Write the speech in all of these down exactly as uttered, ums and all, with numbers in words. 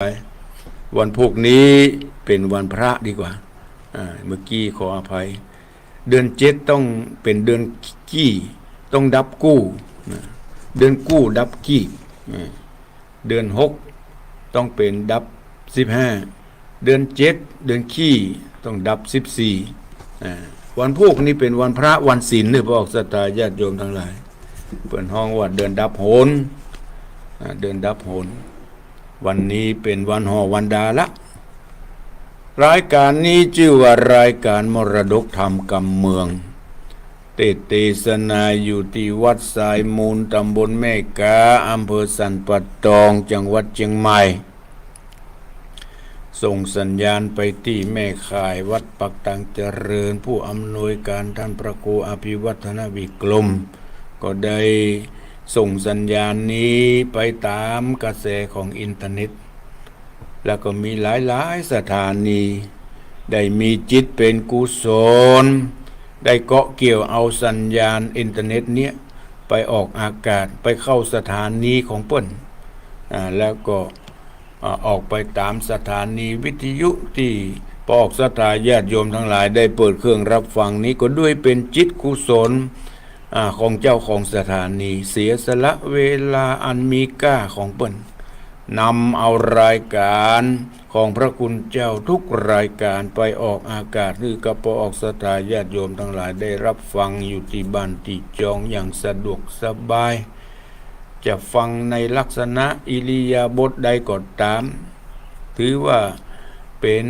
าย วันพูกนี้เป๋นวันพระดีกว่า อ่า เมื่อกี้ขออภัย เดือนเจ็ดต้องเป๋นเดือนขี้ ต้องดับกู้ นะ เดือนกู้ดับขี้ อ่า เดือนหกต้องเป๋นดับสิบห้า เดือนเจ็ด เดือนขี้ ต้องดับสิบสี่ อ่า วันพูกนี้เป๋นวันพระวันศีลเน่อ ปออกศรัทธาญาติโยมตังหลาย เปิ้นฮ้องว่าเดือนดับโหน อ่า เดือนดับโหน วันนี้เป๋นวันห่อวันดาละ รายก๋านนี้จื้อว่ารายก๋านมรดกธรรมกำเมือง เตสน์เตสนาอยู่ตี้วัดสายมูล ตำบลแม่ก๊า อำเภอสันป่าตอง จังหวัดเจียงใหม่ ส่งสัญญาณไปตี้แม่ข่ายวัดปากตางเจริญ ผู้อำนวยก๋านต้านพระครูอภิวัฒนวิกรม ก็ได้ส่งสัญญาณนี้ไปต๋ามกระแสของอินเทอร์เน็ต แล้วก็มีหลายๆ สถานี ได้มีจิตเป๋นกุศล ได้เกาะเกี่ยวเอาสัญญาณอินเทอร์เน็ตเนี้ยไปออกอากาศ ไปเข้าสถานีของเปิ้น อ่า แล้วก็ อ่า ออกไปต๋ามสถานีวิทยุตี้ปออกศรัทธาญาติโยมตังหลายได้เปิดเครื่องรับฟังนี้ ก็ด้วยเป๋นจิตกุศล อ่า ของเจ้าของสถานี เสียสละเวลาอันมีก้าของเปิ้น นำเอารายก๋านของพระคุณเจ้าทุกรายก๋านไปออกอากาศ หื้อกับปออกศรัทธาญาติโยมตังหลายได้รับฟังอยู่ตี้บ้านตี้จองอย่างสะดวกสบาย จะฟังในลักษณะอิริยาบถใดก็ต๋าม ถือว่าเป๋น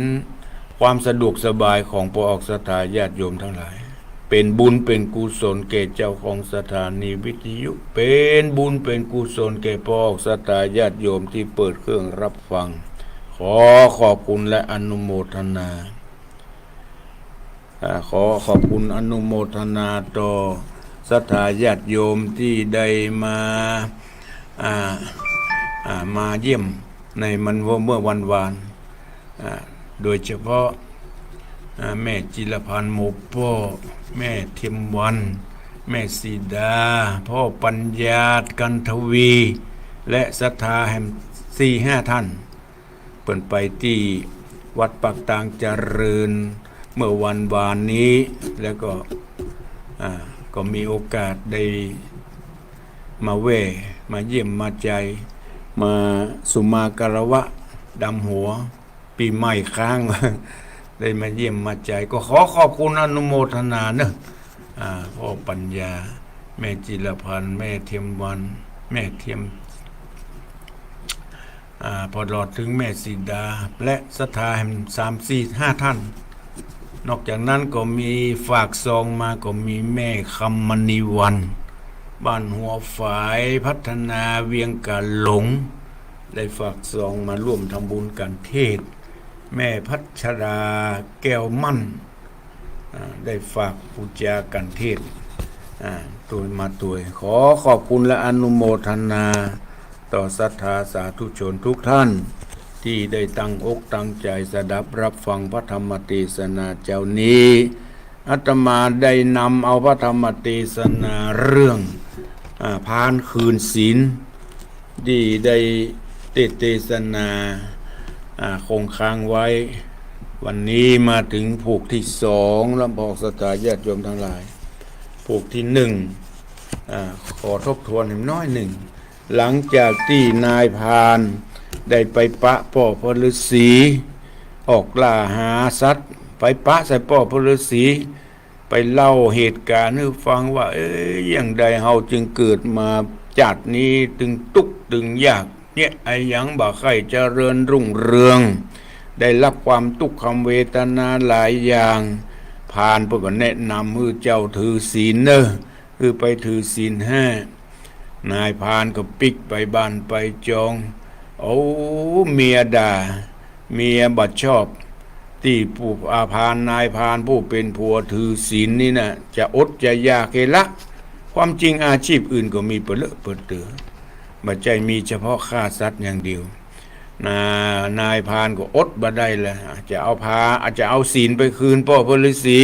ความสะดวกสบายของปออกศรัทธาญาติโยมตังหลาย เป๋นบุญเป๋นกุศลแก่เจ้าของสถานีวิทยุ เป๋นบุญเป๋นกุศลแก่ปออกศรัทธาญาติโยมตี้เปิดเครื่องรับฟัง ขอขอบคุณและอนุโมทนา อ่า ขอขอบคุณอนุโมทนาต่อศรัทธาญาติโยมตี้ได้มา อ่า อ่า มาเยี่ยมในมันเมื่อวันวาน อ่า โดยเฉพาะ อ่า แม่จิรพันธ์ หมู่ป้อ แม่เทียมวัน แม่สีดา ป้อปัญญา กันทวี และศรัทธาแหมสี่ห้าท่าน เปิ้นไปตี้วัดปากตางเจริญเมื่อวันวานนี้ แล้วก็ อ่า ก็มีโอกาสได้มาแว่ มาเยี่ยมมาใจ๋ มาสุมาคารวะดำหัวปี๋ใหม่ค้าง ได้มาเยี่ยมมาใจ๋ ก็ขอขอบคุณอนุโมทนาเนอะ อ่า ป้อปัญญา แม่จิรพันธ์ แม่เทียมวัน แม่เทียม อ่า ปอลอดเถิงแม่สีดา และศรัทธาแหมสามสี่ห้าท่าน นอกจากนั้นก็มีฝากซองมา ก็มีแม่คำมณีวรรณ บ้านหัวฝาย พัฒนาเวียงก๋าหลง ได้ฝากซองมาร่วมทำบุญกัณฑ์เทศน์ แม่พัชรา แก้วมั่น อ่า ได้ฝากปู๋จากัณฑ์เทศน์ อ่า ตวยมาตวย ขอขอบคุณและอนุโมทนาต่อศรัทธาสาธุชนทุกท่าน ตี้ได้ตั้งอกตั้งใจ๋สดับรับฟังพระธรรมเตสนาเจ๊านี้ อาตมาได้นำเอาพระธรรมเตสนาเรื่อง อ่า พานคืนศีล ตี้ได้เตสน์เตสนา อ่า คงค้างไว้ วันนี้มาเถิงผูกตี้สองแล้ว ปออกศรัทธาญาติโยมตังหลาย ผูกตี้หนึ่ง อ่า ขอทบทวนแหมน้อยนึ่ง หลังจากตี้นายพรานได้ไปปะป้อพระฤาษี ออกล่าหาสัตว์ ไปปะใส่ป้อพระฤาษี ไปเล่าเหตุก๋ารณ์หื้อฟังว่า เอ๊ะ อย่างใดเฮาจึงเกิดมาจาตินี้ตึงตุ๊กข์ตึงยาก เยียะอะหยังบ่ใค่เจริญรุ่งเรือง ได้รับความตุ๊กข์ความเวทนาหลายอย่าง พรานเปิ้นก็แนะนำหื้อเจ้าถือศีลเน่อ หื้อไปถือศีลห้า นายพรานก็ปิ๊กไปบ้านไปจอง โอ้ เมียด่า เมียบ่ชอบ ตี้ผู้ อ่า พราน นายพรานผู้เป๋นผัวถือศีลนี่นะ จะอดจะอยากเฮละ ความจริงอาชีพอื่นก็มีเป๋อเลอะเป๋อเตื้อ บ่ใจ้มีเฉพาะฆ่าสัตว์อย่างเดียว นะ นายพรานก็อดบ่ได้แหละ จะเอาพา จะเอาศีลไปคืนป้อพระฤาษี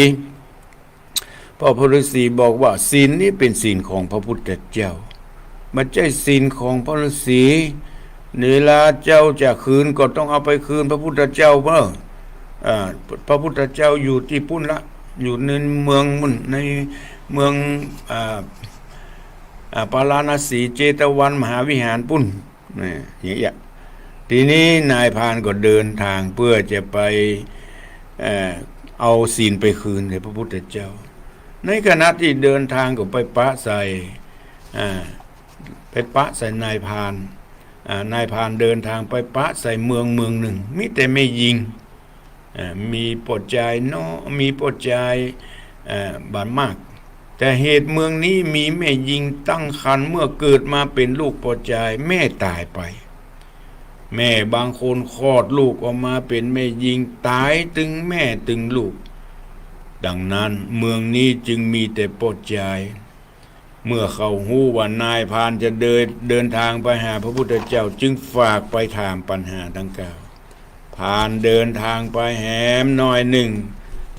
ป้อพระฤาษีบอกว่า ศีลนี้เป๋นศีลของพระพุทธเจ้า บ่ใจ้ศีลของพระฤาษี เวลาเจ้าจะคืนก็ต้องเอาไปคืนพระพุทธเจ้าเบ้อ อ่า พระพุทธเจ้าอยู่ตี้ปุ้นละ อยู่ในเมืองปุ้น ในเมือง อ่า อ่า ปาราณสี เจตวันมหาวิหารปุ้น นะ อย่างเงี้ย ทีนี้นายพรานก็เดินทางเพื่อจะไป เอ่อ เอาศีลไปคืนแก่พระพุทธเจ้า ในขณะตี้เดินทางก็ไปปะใส่ อ่า ไปปะใส่นายพราน อ่า นายพรานเดินทางไปปะใส่เมืองเมืองนึ่ง มีแต่แม่ญิง อ่า มีป้อจายเนาะ มีป้อจาย อ่า บ่มาก แต่เหตุเมืองนี้มีแม่ญิงตั้งครรภ์ เมื่อเกิดมาเป๋นลูกป้อจาย แม่ต๋ายไป แม่บางคนคลอดลูกออกมาเป๋นแม่ญิง ต๋ายตึงแม่ตึงลูก ดังนั้นเมืองนี้จึงมีแต่ป้อจาย เมื่อเขาฮู้ว่านายพรานจะเดิน เดินทางไปหาพระพุทธเจ้า จึงฝากไปถามปัญหาดังกล่าว พรานเดินทางไปแหมหน้อยนึ่ง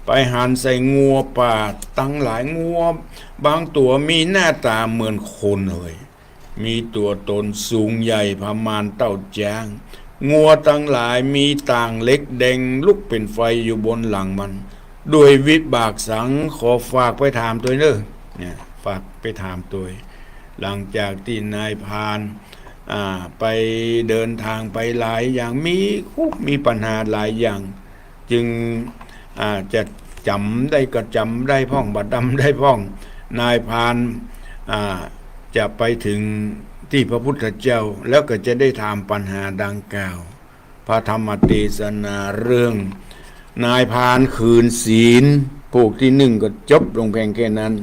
ไปหันใส่งัวป่าตังหลาย งัวบางตั๋วมีหน้าต๋าเหมือนคนเลย มีตั๋วต๋นสูงใหญ่ประมาณเต้าจ๊าง งัวตังหลายมีต่างเหล็กแดงลุกเป๋นไฟอยู่บนหลังมัน ด้วยวิบากสัง ขอฝากไปถามตวยเน่อ เนี่ย ฝากไปถามตวย หลังจากตี้นายพราน อ่า ไปเดินทางไปหลายอย่าง มีคุกมีปัญหาหลายอย่าง จึง อ่า จะจ๋ำได้ก็จ๋ำได้พ่อง บ่จ๋ำได้พ่อง นายพราน อ่า จะไปถึงตี้พระพุทธเจ้า แล้วก็จะได้ถามปัญหาดังกล่าว พระธรรมเตสนาเรื่องนายพรานคืนศีล ผูกตี้นึ่งก็จบลงเพียงแค่นั้น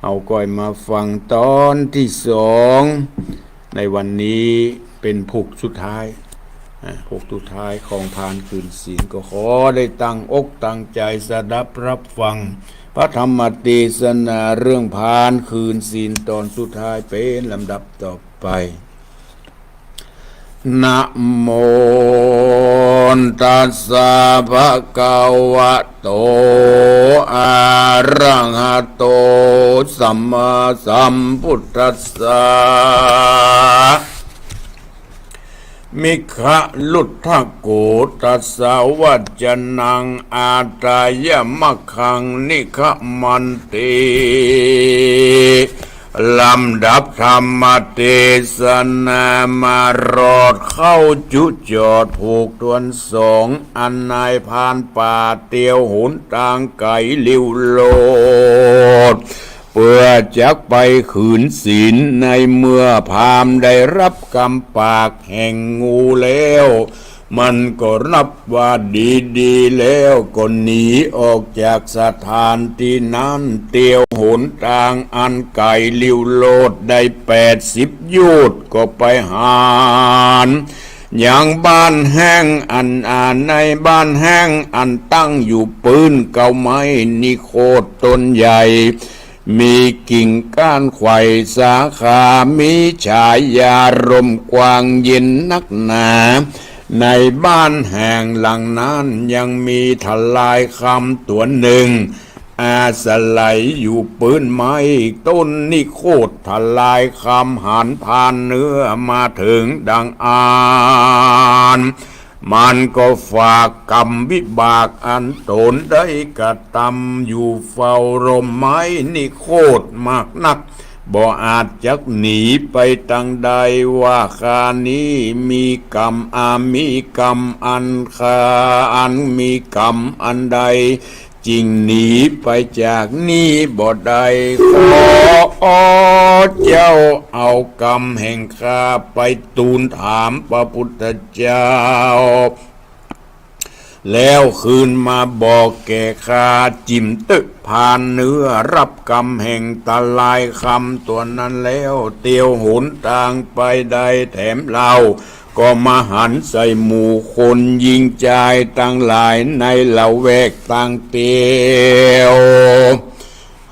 เฮาก่อยมาฟังต๋อนตี้สอง ในวันนี้เป๋นผูกสุดท้าย อ่า ผูกสุดท้ายของพรานคืนศีล ก็ขอได้ตั้งอกตั้งใจ๋สดับฮับฟัง พระธรรมเตสนาเรื่องพรานคืนศีลต๋อนสุดท้ายเป๋นลำดับต่อไป นะโมตัสสะ ภะคะวะโต อะระหะโต สัมมาสัมพุทธัสสะ มิคขะรุฑฒะโข ตัสสะ วัจจะนัง อาตายะมะขัง นิคขะมันติ ลำดับธรรมเตสนามารอดเข้าจุดจอดผูกต๋อนสอง อันนายพรานป่าเตียวหนตางไก๋ลิ่วโลด เปื้อจักไปคืนศีล ในเมื่อพราหมณ์ได้ฮับกำปากแห่งงูแล้ว มันก็ฮับว่าดีๆ แล้วก็หนีออกจากสถานตี้นั้น เตียวหนตางอันไก๋ลิ่วโลดได้แปดสิบโยชน์ ก็ไปหาญยังบ้านแห้งอัน อ่า ในบ้านแห้งอันตั้งอยู่ปื้นเก๊าไม้นิโคธต้นใหญ่ มีกิ่งก้านไขว่สาขา มีฉายาร่มกว้างเย็นนักหนา ในบ้านแห้งหลังนั้นยังมีทลายคำตั๋วนึ่ง อาศัยอยู่ปื้นไม้ต้นนิโคธ ทลายคำหันผ่านเนื้อมาเถิงดังอั้น มันก็ฝากกรรมวิบากอันต๋นได้กระตำอยู่เฝ้าร่มไม้นิโคธมากนัก บ่อาจจักหนีไปตางใด ว่าข้านี้มีกรรม อา มีกรรมอัน ข้าอันมีกรรมอันใด จึงหนีไปจากนี้บ่ได้ ขอเจ้าเอากรรมแห่งข้าไปทูลถามพระพุทธเจ้า แล้วคืนมาบอกแก่ข้า จิ่มเต๊อะ พรานเนื้อฮับกรรมแห่งทลายคำตั๋วนั้นแล้ว เตียวหนตางไปได้แถมเล่า ก็มาหันใส่หมู่คนญิงจายตังหลายในละแวกตางเตียว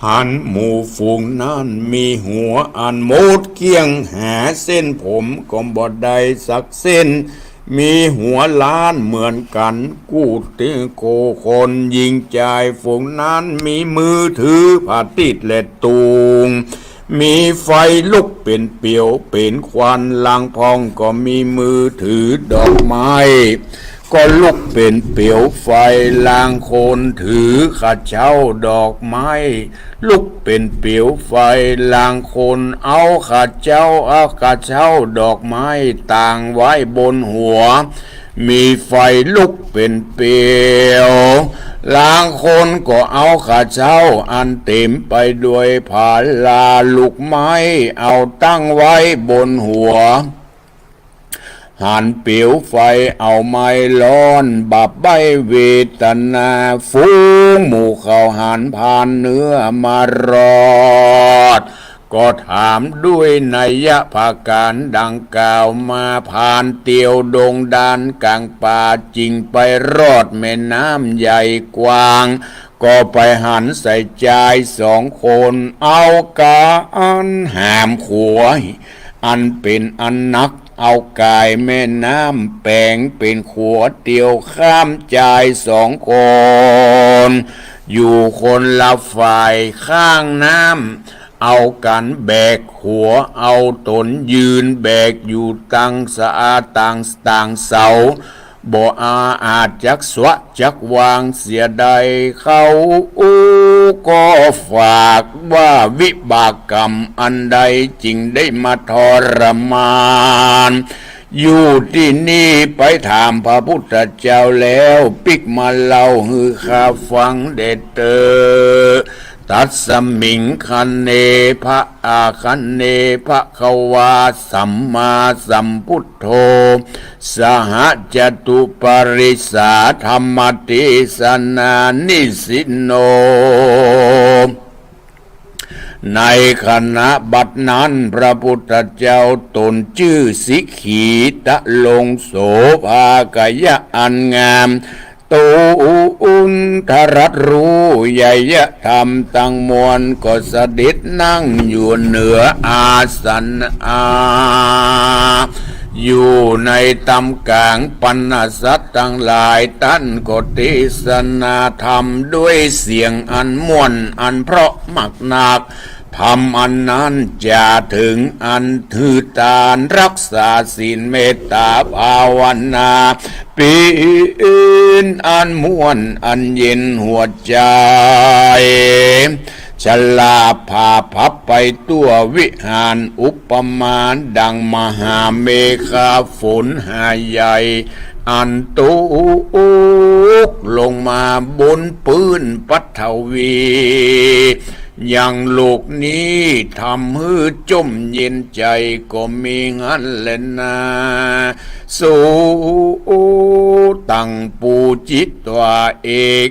หันหมู่ฝูงนั้นมีหัวอันหมดเกลี้ยง หาเส้นผมก็บ่ได้สักเส้น มีหัวล้านเหมือนกั๋นกู้ตี้กู้คน ญิงจายฝูงนั้นมีมือถือผาติดและตุง มีไฟลุกเป๋นเปียวเป๋นควัน ลางพ่องก็มีมือถือดอกไม้ ก็ลุกเป๋นเปียวไฟ ลางคนถือกระเช้าดอกไม้ ลุกเป๋นเปียวไฟ ลางคนเอากระเช้า เอากระเช้าดอกไม้ ตางไว้บนหัว มีไฟลุกเป๋นเปียว ลางคนก็เอากระเช้าอันเต๋มไปด้วยผาลาลูกไม้ เอาตั้งไว้บนหัว หันเปียวไฟเอาไม้ร้อน บาปใบ้เวทนา ฝูงหมู่เขาหันผ่านเนื้อมารอด ก็ถามด้วยนัยยะประก๋านดังกล่าวมา ผ่านเตียวดงดานก๋างป่า จึงไปรอดแม่น้ำใหญ่กว้าง ก็ไปหันใส่จายสองคน เอาก๋านหามขัว อันเป๋นอันหนัก เอาก๋ายแม่น้ำแป๋งเป๋นขัวเตียวข้ามจายสองคน อยู่คนละฝ่ายข้างน้ำ เอากั๋นแบกขัว เอาต๋นยืนแบกอยู่ตังสะอาดตัง ตังเสา บ่อาอาจจักสวะจักวางเสียได้ เขาก็ฝากว่าวิบากกรรมอันใดจึงได้มาทรมาน อยู่ตี้นี่ ไปถามพระพุทธเจ้าแล้ว ปิ๊กมาเล่าหื้อข้าฟังแด่เต๊อะ ตัสมิง คเณ ภะ อา คเณ ภะคะวา สัมมาสัมพุทโธ สหะจตุปริสสาธัมมเตสนานิสินโน ในขณะบัดนั้น พระพุทธเจ้าต๋นจื้อสิขีตะลงโสภากายะอันงาม ตูนทรัสฮู้ไยยะธรรมตังมวล ก็เสด็จนั่งอยู่เหนืออาสนะ อยู่ในต๋ามก๋างปรรณสัตว์ตังหลาย ต้านก็เตสนาธรรมด้วยเสียงอันม่วนอันเพราะมากนัก ธรรมอันนั้นจะเถิงอันถือตานรักษาศีลเมตตาภาวนา เป๋นอันม่วนอันเย็นหัวใจ๋ ชลาบผาพับไปทั่ววิหาร อุปมาดังมหาเมฆฝนหาใหญ่ อันตกลงมาบนปื้นปัทวี อย่างโลกนี้ ทำหื้อจ้มเย็นใจ๋ก็มีหั้นแลนา สุตัง ปูจิตวา เอ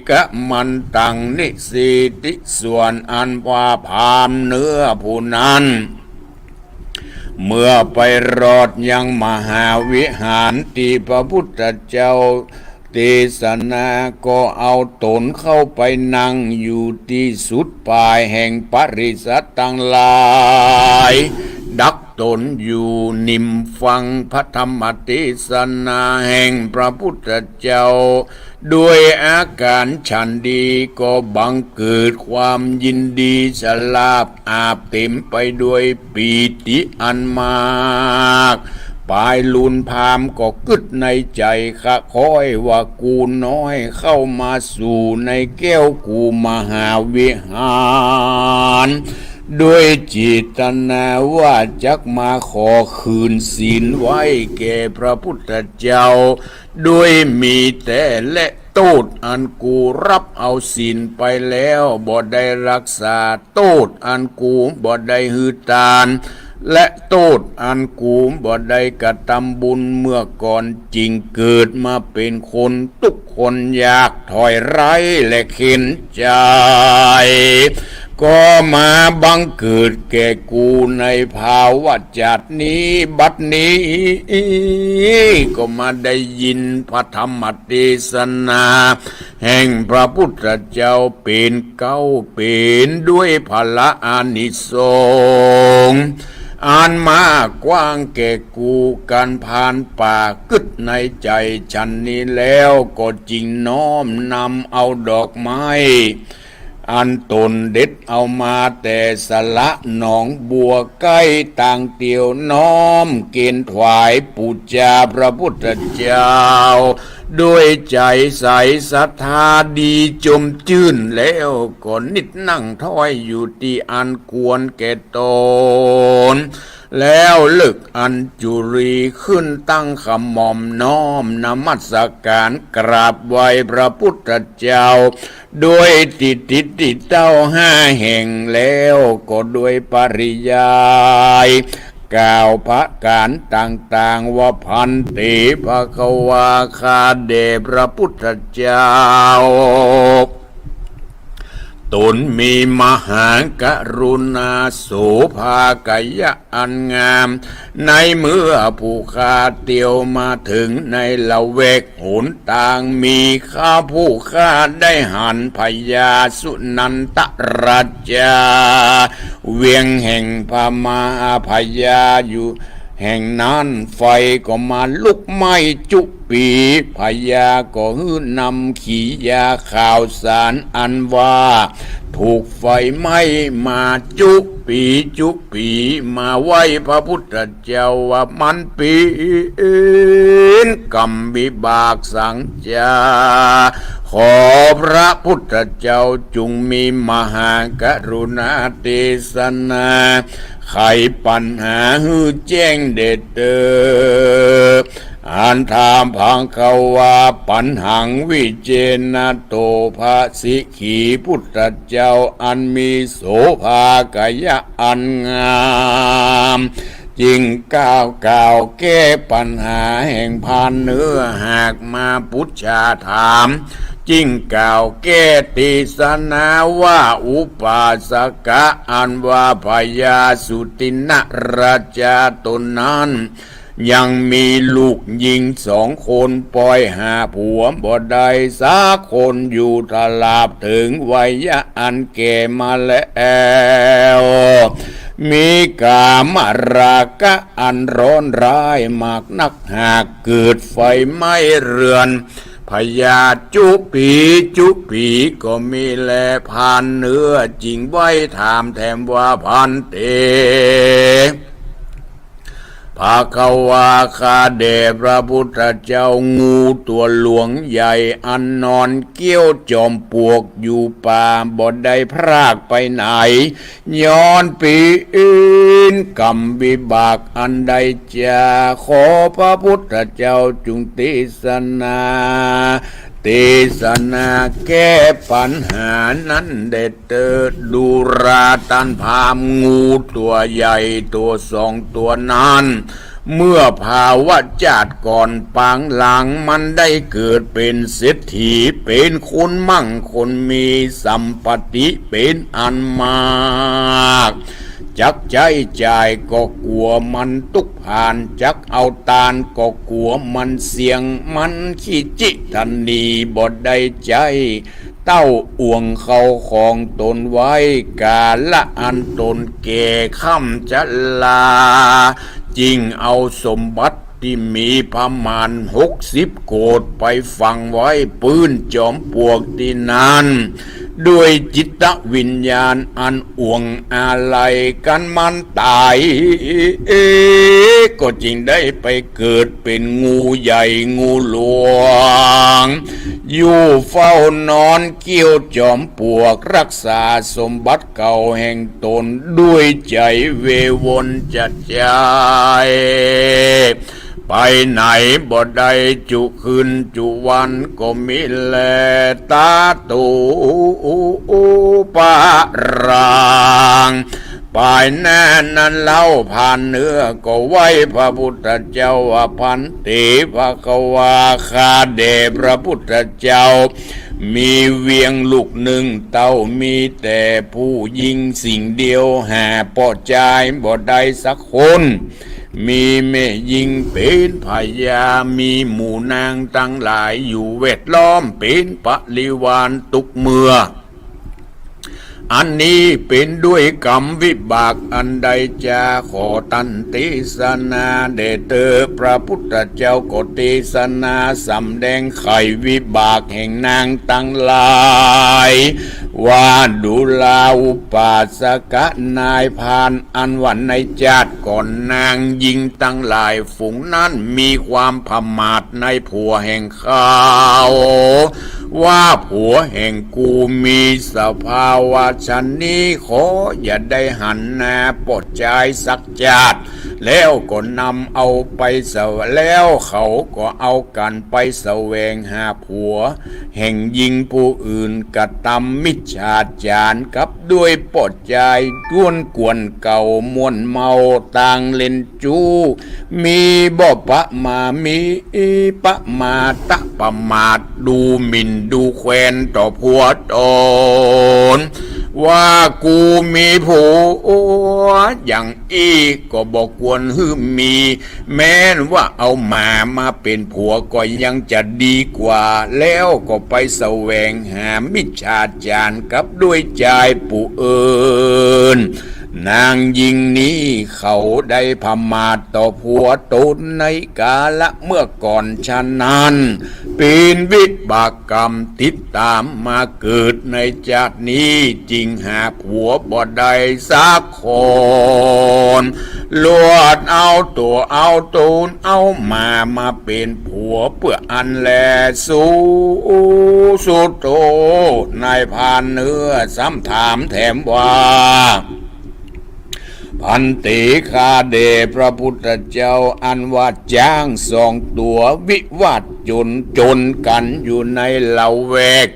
กมันตัง นิสีติ ส่วนอันว่าผ่านเนื้อผู้นั้น เมื่อไปรอดยังมหาวิหารตี้พระพุทธเจ้าเตสนา ก็เอาต๋นเข้าไปนั่งอยู่ตี้สุดปายแห่งปริสสาตังหลาย ดักต๋นอยู่นิ่มฟังพระธรรมเตสนาแห่งพระพุทธเจ้า ด้วยอาก๋ารฉันดี ก็บังเกิดความยินดี ชลาบอาบเต๋มไปด้วยปีติอันมาก ปายลุนพราหมณ์ก็กึ๊ดในใจ๋ คะคอยว่า กูน้อยเข้ามาสู่ในแก้วกูมหาวิหาร ด้วยเจตนาว่าจักมาขอคืนศีลไว้แก่พระพุทธเจ้า ด้วยมีแต๊แล โต้ษอันกูฮับเอาศีลไปแล้วบ่ได้ฮักษา โต้ษอันกูบ่ได้หื้อตาน และโต้ษอันกูบ่ได้กระตำบุญเมื่อก่อน จึงเกิดมาเป๋นคนตุ๊กข์คนยาก ถ่อยไร้และเข็ญใจ๋ ก็มาบังเกิดแก่กูในภาวะจาตินี้ บัดนี้ก็มาได้ยินพระธรรมเตสนาแห่งพระพุทธเจ้าเป๋นเก๊า เป๋นด้วยผละอานิสงส์อันมากกว้างแก่กู ก๋านผ่านป่ากึ๊ดในใจ๋ฉันนี้แล้ว ก็จึงน้อมนำเอาดอกไม้ อันต๋นเด็ดเอามาแต่สระหนองบัวใก้ ต่างเตียวน้อมเก๋ณฑ์ถวายปู๋จาพระพุทธเจ้า ด้วยใจ๋ใสศรัทธาดีจมจื้น แล้วก็นิดนั่งถ้อยอยู่ตี้อันควรแก่ต๋น แล้วเลิกอัญจุลีขึ้นตั้งขม่อมน้อมนมัสก๋านกราบไหว้พระพุทธเจ้า ด้วยตี้ติดตี้เต้าห้าแห่ง แล้วก็ด้วยปริยาย กล่าวประก๋านต่างๆ ว่า ภันเต ภควา ข้าแด่พระพุทธเจ้า ต๋นมีมหากรุณาโสภากยะอันงาม ในเมื่อผู้ข้าเตียวมาเถิงในละแวกหนตาง มีข้าผู้ข้าได้หันพญาสุนันทราชา เวียงแห่งพม่าพญาอยู่แห่งนั้น ไฟก็มาลุกไหม้จุปี พญาก็หื้อนำขียาข่าวสารอันว่า ถูกไฟไหม้มาจุปีจุปี มาไหว้พระพุทธเจ้าว่า มันเป๋นกรรมวิบากสังจา ขอพระพุทธเจ้าจงมีมหากรุณาเตสนา ไขปัญหาหื้อแจ้งแด่เตอ อัฏฐะ ภควา ปัญหัง วิเจนะ โต พระสิขีพุทธเจ้าอันมีโสภากยะอันงาม จึงกล่าวกล่าวแก้ปัญหาแห่งพรานเนื้อหากมาปุจฉาถาม จึงกล่าวแก้เตสนาว่า อุปาสกะอันว่าพญาสุตินราชาต๋นนั้น ยังมีลูกญิงสองคน ปอยหาผัวบ่ได้สักคน อยู่ตราบเถิงวัยอันแก่มาแล้ว มีกามราคะอันร้อนร้ายมากนัก หากเกิดไฟไหม้เรือนพญาจุปีจุปีก็มีแล พรานเนื้อจึงไหว้ถามแถมว่า ภันเต ภควา ข้าแด่พระพุทธเจ้า งูตั๋วหลวงใหญ่อันนอนเกี้ยวจอมปลวกอยู่ป่าบ่ได้พรากไปไหน ย้อนเป๋นกรรมวิบากอันใดจา ขอพระพุทธเจ้าจงเตสนา เตสนาแก้ปัญหานั้นแด่เตอ ดูราต้านพราหมณ์ งูตั๋วใหญ่ตั๋วสองตั๋วนั้น เมื่อภาวะจาติก่อนปางหลัง มันได้เกิดเป๋นเศรษฐี เป๋นคนมั่งคนมี สัมปติเป๋นอันมาก จักใจ๊จ่ายก็กั๋วมันตุ๊กพล่าน จักเอาตานก็กั๋วมันเสี้ยง มันขี้จิตนี บ่ได้ใจ๊เต้าอ่วงเข้าของต๋นไว้ กาละอันต๋นแก่ค่ำชรา จึงเอาสมบัติตี้มีประมาณหกสิบโกฏไปฝังไว้ปื้นจอมปลวกตี้นั้น ด้วยจิตวิญญาณอันอ่วงอาลัยกั๋นมันต๋าย ก็จึงได้ไปเกิดเป๋นงูใหญ่งูหลวง อยู่เฝ้านอนเกี้ยวจอมปลวก รักษาสมบัติเก่าแห่งต๋น ด้วยใจ๋เววนจะใจ๋ ไปไหนบ่ได้จุคืนจุวันก็มีแล ตาตูปะรัง ปายหน้านั้นเล่า พรานเนื้อก็ไหว้พระพุทธเจ้าว่า ภันเต ภควา ข้าแด่พระพุทธเจ้า มีเวียงลูกนึ่ง เต้ามีแต่ผู้ญิงสิ่งเดียว หาป้อจายบ่ได้สักคน มีแม่ญิงเป๋นพญา มีหมู่นางตังหลายอยู่แวดล้อม เป๋นปริวารตุ๊กเมื่อ อันนี้เป๋นด้วยกรรมวิบากอันใดจา ขอต้านเตสนาแด่เต๊อะ พระพุทธเจ้าก็เตสนาสำแดงไขวิบากแห่งนางตังหลาย ว่าดูราอุปาสกะนายพราน อันว่าในจาติก่อนนางญิงตังหลายฝูงนั้นมีความผมาทในผัวแห่งเขา ว่าผัวแห่งกูมีสภาวะชะนี้ ขออย่าได้หันหน้าป้อจายสักจาติ แล้วก็นำเอาไปเสว- แล้วเขาก็เอากั๋นไปแสวงหาผัวแห่งญิงผู้อื่น กระตำมิจฉาจารกับด้วยป้อจาย จ้วนกวนเก่าม่วนเมาต่างเล่น จู้ มีบ่ประมาท มีประมาทประมาท ดูหมิ่นดูแควนต่อผัวต๋น ว่ากูมีผัวอย่างอี้ก็บ่ควรหื้อมี แม้นว่าเอาหมามาเป๋นผัวก็ยังจะดีกว่า แล้วก็ไปแสวงหามิจฉาจารกับด้วยจายผู้อื่น นางญิงนี้เขาได้ผมาทต่อผัวต๋นในกาละเมื่อก่อน ฉะนั้นเป๋นวิบากกรรมติดต๋ามมาเกิดในจาตินี้ จึงหาผัวบ่ได้สักคน ลวดเอาตั๋วเอาต๋นเอาหมามาเป๋นผัว เปื้ออั้นแล สุ สุโธ นายพรานเนื้อซ้ำถามแถมว่า ภันเต ข้าแด่พระพุทธเจ้า อันว่าจ๊างสองตั๋ววิวาทจ๋น จ๋นกั๋นอยู่ในละแวก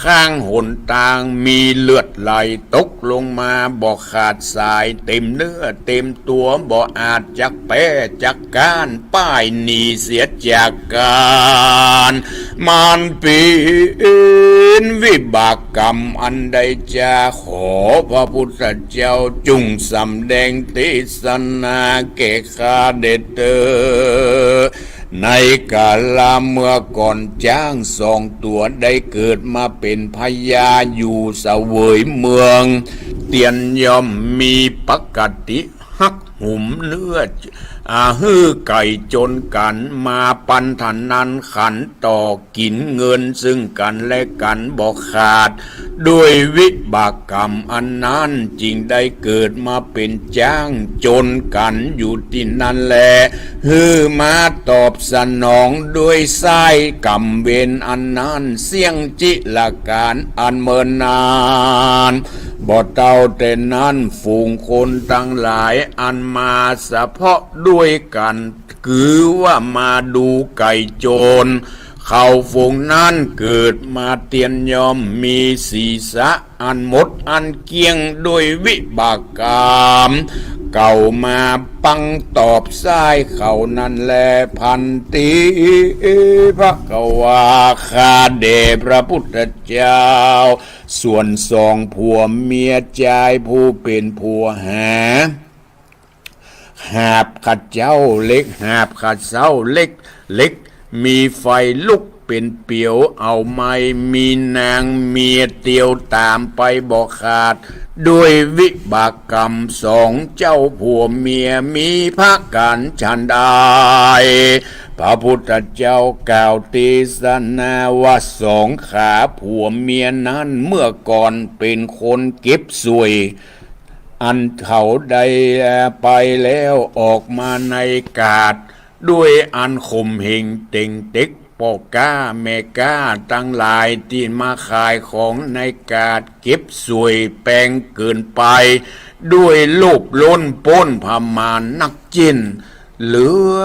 ข้างหนตาง มีเลือดไหลตกลงมาบ่ขาดสาย เต็มเนื้อเต็มตั๋ว บ่อาจจักแป๊จักก๊าน ป้ายหนีเสียจากก๋าน มันเป๋นวิบากกรรมอันใดจา ขอพระพุทธเจ้าจุ่งสำแดงเตสนาแก่ข้าแด่เต๊อะ ในกาละเมื่อก่อนจ๊างสองตั๋วได้เกิดมาเป๋นพญาอยู่เสวยเมือง เตียนย่อมมีปกติฮัก หุมเนื้อ อ่า หื้อไก่จ๋นกั๋นมาปันเท่านั้น ขันต่อกิ๋นเงินซึ่งกั๋นและกั๋นบ่ขาด ด้วยวิบากกรรมอันนั้นจึงได้เกิดมาเป๋นจ๊างจ๋นกั๋นอยู่ตี้นั้นแล หื้อมาตอบสนองด้วยไส้กรรมเวรอันนั้น เสี้ยงจิรกาลอันเมินนาน บ่เต้าแต่นั้น ฝูงคนตังหลายอันมาสะเพาะด้วยกั๋น คือว่ามาดูไก่จ๋น เขาฝูงนั้นเกิดมาเตียนย่อมมีศีรษะอันหมดอันเกลี้ยงด้วยวิบากกรรม เก่ามาปังตอบไส้เขานั้นแล ภันเต ภควา ข้าแด่พระพุทธเจ้า ส่วนสองผัวเมียจายผู้เป๋นผัวหา หาบขะเซ้าเหล็ก หาบขะเซ้าเหล็ก เหล็กมีไฟลุกเป๋นเปียว เอาไม้มีนางเมียเตียวต๋ามไปบ่ขาด ด้วยวิบากกรรมสองเจ้าผัวเมีย มีผะก๋านฉันใด พระพุทธเจ้ากล่าวเตสนาว่า สองขาผัวเมียนั้นเมื่อก่อนเป๋นคนเก็บส่วย อันเขาได้ไปแล้วออกมาในกาด ด้วยอันข่มเหงเต่งเต็กป้อก๊าแม่ก๊าตังหลายตี้มาขายของในกาด เก็บส่วยแปงเกิ๋นไป ด้วยโลภล้นป๊นผะมาทนักเจ้น เหลือ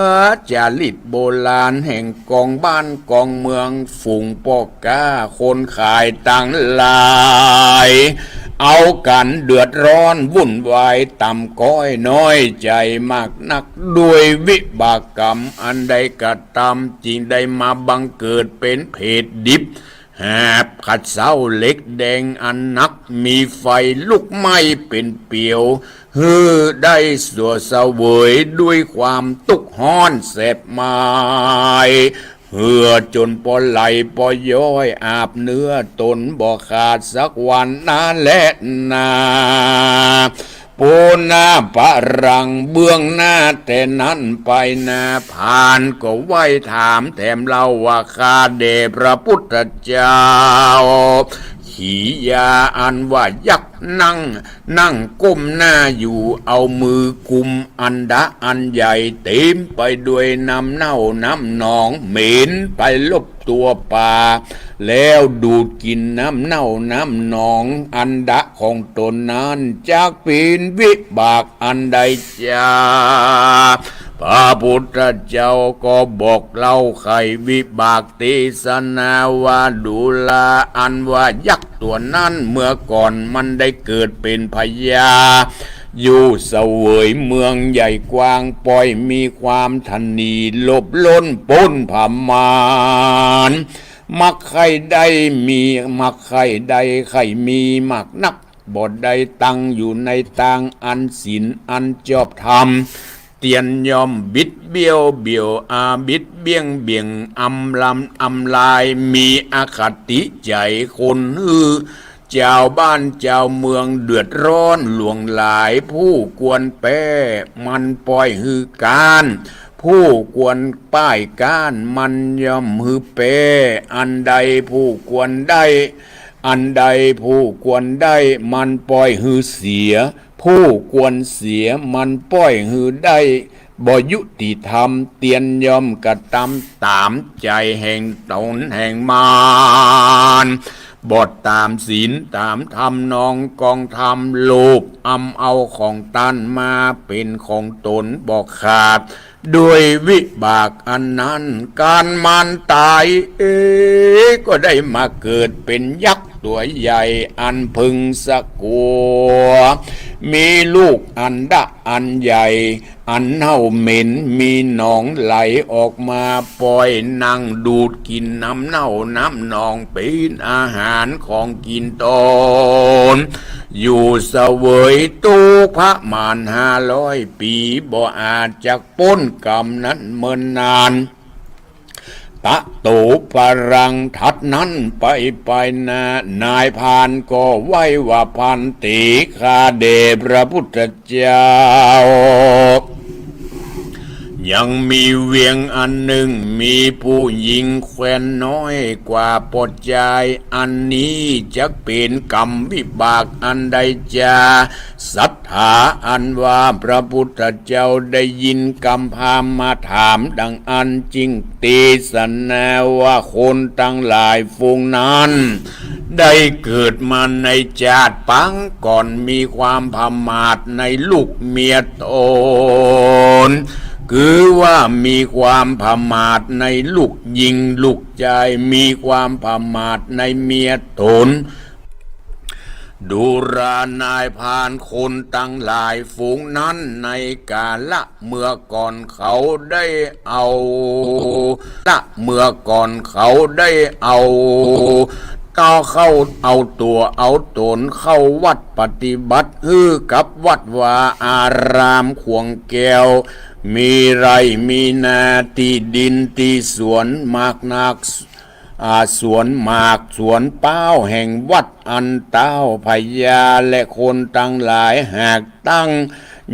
จารีตโบราณแห่งกองบ้านกองเมือง ฝูงป้อก๊าคนขายตังหลาย เอากั๋นเดือดร้อนวุ่นวายต่ำก้อยน้อยใจ๋มากนัก ด้วยวิบากกรรมอันได้กระตำ จึงได้มาบังเกิดเป๋นเปรตดิบ หาบขะเซ้าเหล็กแดงอันหนัก มีไฟลุกไหม้เป๋นเปียว หื้อได้สัวเสวยด้วยความตุ๊กข์ฮ้อนแสบไหม้ เหื่อจ๋นปอไหลปอย้อย อาบเนื้อต๋นบ่ขาดสักวันนั้นแลนา ปุณณปรัง เบื้องหน้าแต่นั้นไปนา พราหมณ์ก็ไหว้ถามแถมเล่าว่า ข้าแด่พระพุทธเจ้า ขียาอันว่ายักษ์นั่ง นั่งก้มหน้าอยู่ เอามือกุมอันดะอันใหญ่ เต๋มไปด้วยน้ำเน่าน้ำหนอง เหม็นไปรอบตั๋วป่า แล้วดูดกิ๋นน้ำเน่าน้ำหนองอันดะของต๋นนั้น จักเป๋นวิบากอันใดจา พระพุทธเจ้าก็บอกเล่าไขวิบากเตสนาว่า ดูราอันว่ายักษ์ตั๋วนั้น เมื่อก่อนมันได้เกิดเป๋นพญา อยู่เสวยเมืองใหญ่กว้าง ป้อยมีความถนี ลบล้นป๊นผมาณ มักใค่ได้มี มักใค่ได้ใค่มีมากนัก บ่ได้ตั้งอยู่ในตางอันศีลอันจอบธรรม เตียนย่อมบิดเบี้ยวเบี่ยว อาบิดเบี้ยงเบี่ยง อำลำอำลาย มีอคติใจ๋คนหื้อ จาวบ้านจาวเมืองเดือดร้อนหลวงหลาย ผู้ควรแป้มันป้อยหื้อก๊าน ผู้ควรป้ายก๊านมันย่อมหื้อแป้ อันใดผู้ควรได้ อันใดผู้ควรได้มันป้อยหื้อเสีย ผู้ควรเสียมันป้อยหื้อได้ บ่ยุติธรรม เตียนย่อมกระตำต๋ามใจ๋แห่งต๋นแห่งมัน บ่ต๋ามศีลต๋ามธรรมนอง กองธรรมโลภอำเอาของต้านมาเป๋นของต๋นบ่ขาด ด้วยวิบากอันนั้น การมันต๋าย เอ๊ะ ก็ได้มาเกิดเป๋นยักษ์ตั๋วใหญ่อันพึงสะกัว มีลูกอันดะอันใหญ่ อันเน่าเหม็น มีหนองไหลออกมา ป้อยนั่งดูดกิ๋นน้ำเน่าน้ำหนอง เป๋นอาหารของกิ๋นต๋น อยู่เสวยตุ๊กข์ประมาณห้าร้อยปี๋ บ่อาจจักป๊นก๋รรมนั้นเมินนาน ตะโตปรัง ถัดนั้นไปไปนา นายพรานก็ไหว้ว่า ภันเต ข้าแด่พระพุทธเจ้า ยังมีเวียงอันนึ่ง มีผู้หญิงแควนน้อยกว่าป้อจาย อันนี้จักเป๋นก๋รรมวิบากอันใดจา ศรัทธาอันว่าพระพุทธเจ้าได้ยินกำพราหมณ์มาถามดังอั้น จึงเตสนาว่า คนตังหลายฝูงนั้น ได้เกิดมาในจาติปางก่อน มีความประมาทในลูกเมียต๋น คือว่ามีความประมาทในลูกญิงลูกจาย มีความประมาทในเมียต๋น ดูรานายพราน คนตังหลายฝูงนั้น ในกาละเมื่อก่อนเขาได้เอา ละเมื่อก่อนเขาได้เอา ต่อเข้าเอาตั๋วเอาต๋นเข้าวัดปฏิบัติ หื้อกับวัดวาอารามขวงแก้ว มีไร่มีนาตี้ดินตี้สวนหมากนัก อ่า สวนหมากสวนเป๊าแห่งวัด อันต้าวพญาและคนตังหลายหากตั้ง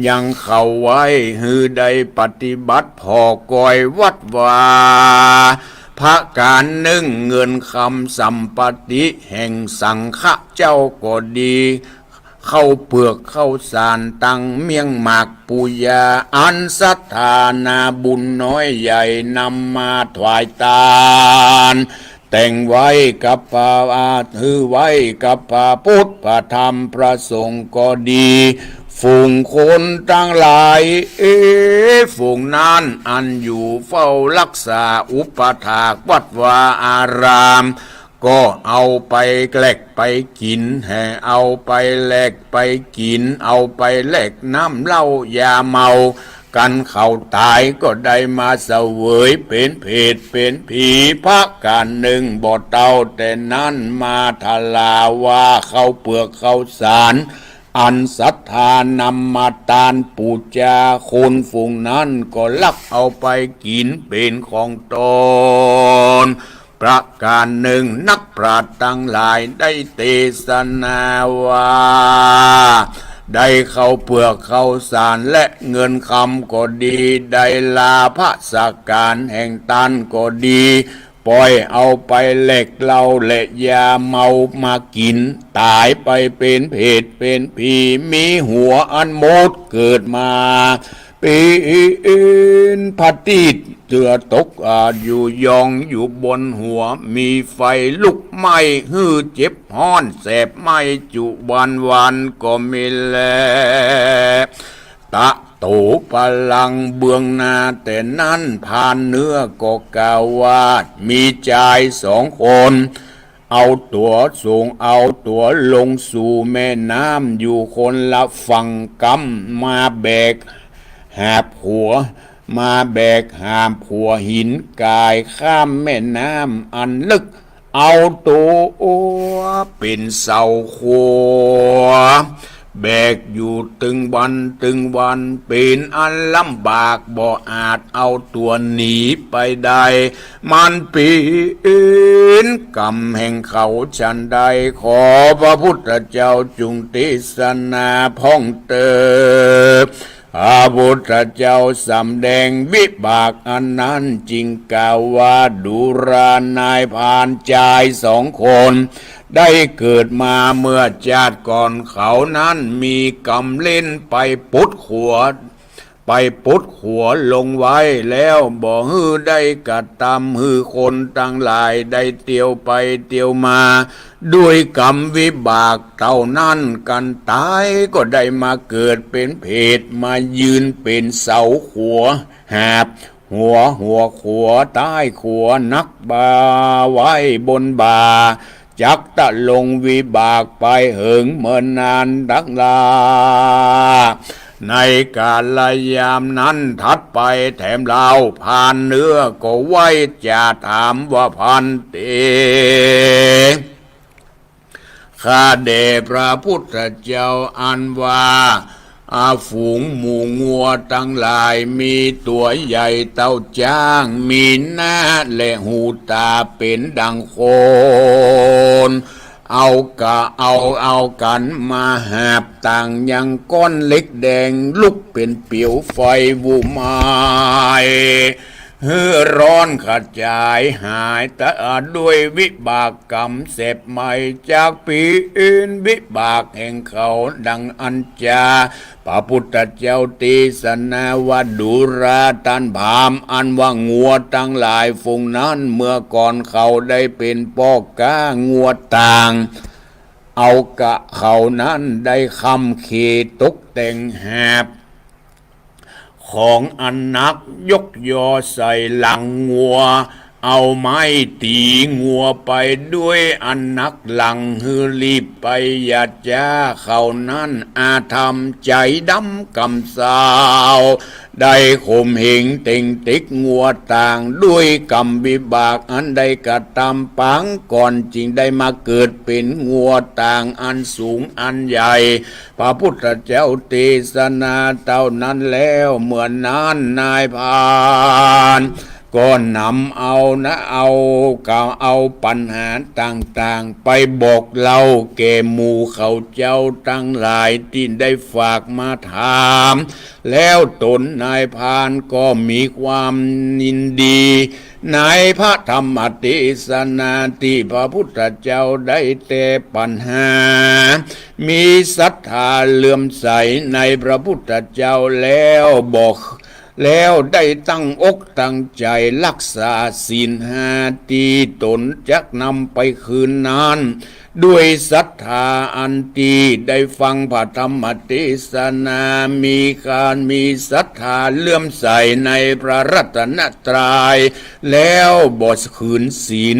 ยังเขาไว้ หื้อได้ปฏิบัติผ่อกอยวัดวา ประก๋านนึ่ง เงินคำสัมปติแห่งสังฆะเจ้าก็ดี ข้าวเปือกข้าวสารตังเมี่ยงหมากปูยา อันศรัทธานาบุญน้อยใหญ่นำมาถวายตาน แต่งไว้กับพระ หื้อไว้กับพระพุทธพระธรรมพระสงฆ์ก็ดี ฝูงคนตังหลาย เอ๊ะ ฝูงนั้นอันอยู่เฝ้ารักษาอุปถากวัดวาอาราม ก็เอาไปแลกไปกิ๋น แห่เอาไปแลกไปกิ๋น เอาไปแลกน้ำเหล้ายาเมา กันเขาต๋ายก็ได้มาเสวยเป๋นเปรตเป๋นผี ประก๋านนึ่ง บ่เต้าแต่นั้นมาทราบว่าข้าวเปือกข้าวสาร อันศรัทธานำมาตานปู๋จา คนฝูงนั้นก็ลักเอาไปกิ๋นเป๋นของตน ประก๋านนึ่ง นักปราชญ์ตังหลายได้เตสนาว่า ได้ข้าวเปือกข้าวสารและเงินคำก็ดี ได้ลาภสก๋านแห่งต้านก็ดี ป่อยเอาไปแลกเหล้าและยาเมามากิ๋น ต๋ายไปเป๋นเผตเป๋นผี มีหัวอันมดเกิดมา เป๋นพระอาทิตย์ เตื้อตกอายุยองอยู่บนหัว มีไฟลุกไหม้ หื้อเจ็บฮ้อนแสบไหม้จุวันวันก็มีแล ตะโตปะลัง เบื้องหน้าแต่นั้น พรานเนื้อก็กล่าวว่า มีจายสองคน เอาตั๋วส่ง เอาตั๋วลงสู่แม่น้ำ อยู่คนละฝั่งกำ มาแบกหาบขัว มาแบกหาบขัวหินก๋ายข้ามแม่น้ำอันลึก เอาตั๋วเป๋นเสาขัว แบกอยู่ตึงวันตึงวัน เป๋นอันลำบาก บ่อาจเอาตั๋วหนีไปได้ มันเป๋นกรรมแห่งเขาฉันใด ขอพระพุทธเจ้าจุ่งเตสนาพ่องเตอ พระพุทธเจ้าสำแดงวิบากอันนั้น จึงกล่าวว่า ดูรา นายพรานจายสองคน ได้เกิดมาเมื่อจาติก่อน เขานั้นมีกรรมเล่นไปปดขัว ไปปดขัวลงไว้แล้ว บ่หื้อได้กระตำ หื้อคนตังหลายได้เตียวไปเตียวมา ด้วยกรรมวิบากเต้านั้นกั๋น ต๋ายก็ได้มาเกิดเป๋นเผต มายืนเป๋นเสาขัว หาบหัว หัวขัว ต้ายขัว นักบ่าไว้บนบ่า จักตะลงวิบากไปเหิงเมินนานนักลา ในกาลยามนั้นถัดไปแถมเล่า พรานเนื้อก็ไหว้จ๋าถามว่า ภันเต ข้าแด่พระพุทธเจ้า อันว่า อา ฝูงหมู่งัวตังหลาย มีตั๋วใหญ่เต้าจ๊าง มีหน้าและหูต๋าเป๋นดังคน เอากะ เอา เอากั๋นมาหาบต่างยังก้อนเหล็กแดง ลุกเป๋นเปียวไฟวุ่มไหม้ หื้อร้อนกระจายหายตะ ด้วยวิบากกรรมแสบไหม้ จักเป๋นวิบากแห่งเขาดังอั้นจา พระพุทธเจ้าเตสนาว่า ดูราต้านพราหมณ์ อันว่างัวตังหลายฝูงนั้น เมื่อก่อนเขาได้เป๋นป้อก๊างัวต่าง เอากะเขานั้นได้ค่ำเคตกแต่งหาบ ของอันหนักยกยอใส่หลังงัว เอาไม้ตี๋งัวไปด้วยอันหนักหลัง หื้อรีบไป อย่าจ๊า เขานั้นอาธรรมใจ๋ดำกำเศร้า ได้ข่มเหงเต็งเต็กงัวต่าง ด้วยกรรมวิบากอันได้กระตำปางก่อน จึงได้มาเกิดเป๋นงัวต่างอันสูงอันใหญ่ พระพุทธเจ้าเตสนาเต้านั้นแล้ว เมื่อนั้นนายพรานก็นำเอานะ เอา กล่าวเอาปัญหาต่างๆ ไปบอกเล่าแก่หมู่เขาเจ้าตังหลายตี้ได้ฝากมาถาม แล้วต๋นนายพรานก็มีความยินดี ในพระธรรมเตสนาตี้พระพุทธเจ้าได้แตะปัญหา มีศรัทธาเลื่อมใสในพระพุทธเจ้าแล้วบอก แล้วได้ตั้งอกตั้งใจ๋รักษาศีลห้าตี้ต๋นจักนำไปคืนนั้น ด้วยศรัทธาอันตี้ได้ฟังพระธรรมเตสนา มีการมีศรัทธาเลื่อมใสในพระรัตนตรัย แล้วบ่ขืนศีล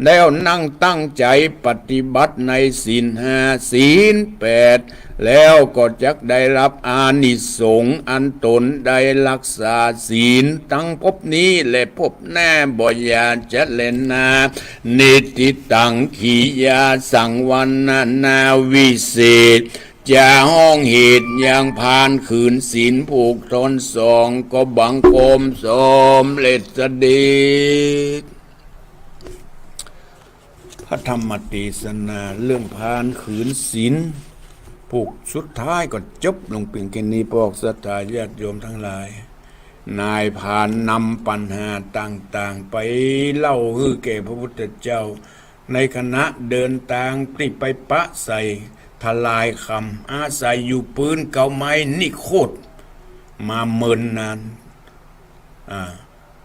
แล้วนั่งตั้งใจ๋ปฏิบัติในศีลห้า ศีลแปด แล้วก็จักได้รับอานิสงส์อันต๋นได้รักษาศีล ทั้งภพนี้และภพหน้า บ่อย่าจะแลนา นิฏฐิตัง กิริยาสังวรณานาวิเศษ จะฮ้องเหตุยังพาลขืนศีลผูกตนสอง ก็บังคมสมเร็จเสด็จ พระธรรมเตสนาเรื่องพาลขืนศีลผูกสุดท้ายก็จบลงเพียงแค่นี้ พวกศรัทธาญาติโยมทั้งหลาย นายพาลนำปัญหาต่างๆ ไปเล่าหื้อแก่พระพุทธเจ้า ในขณะเดินตางตี้ไปปะใส่ทลายคำ อาศัยอยู่ปื๊นเก๊าไม้นิโคธมาเมินนาน อ่า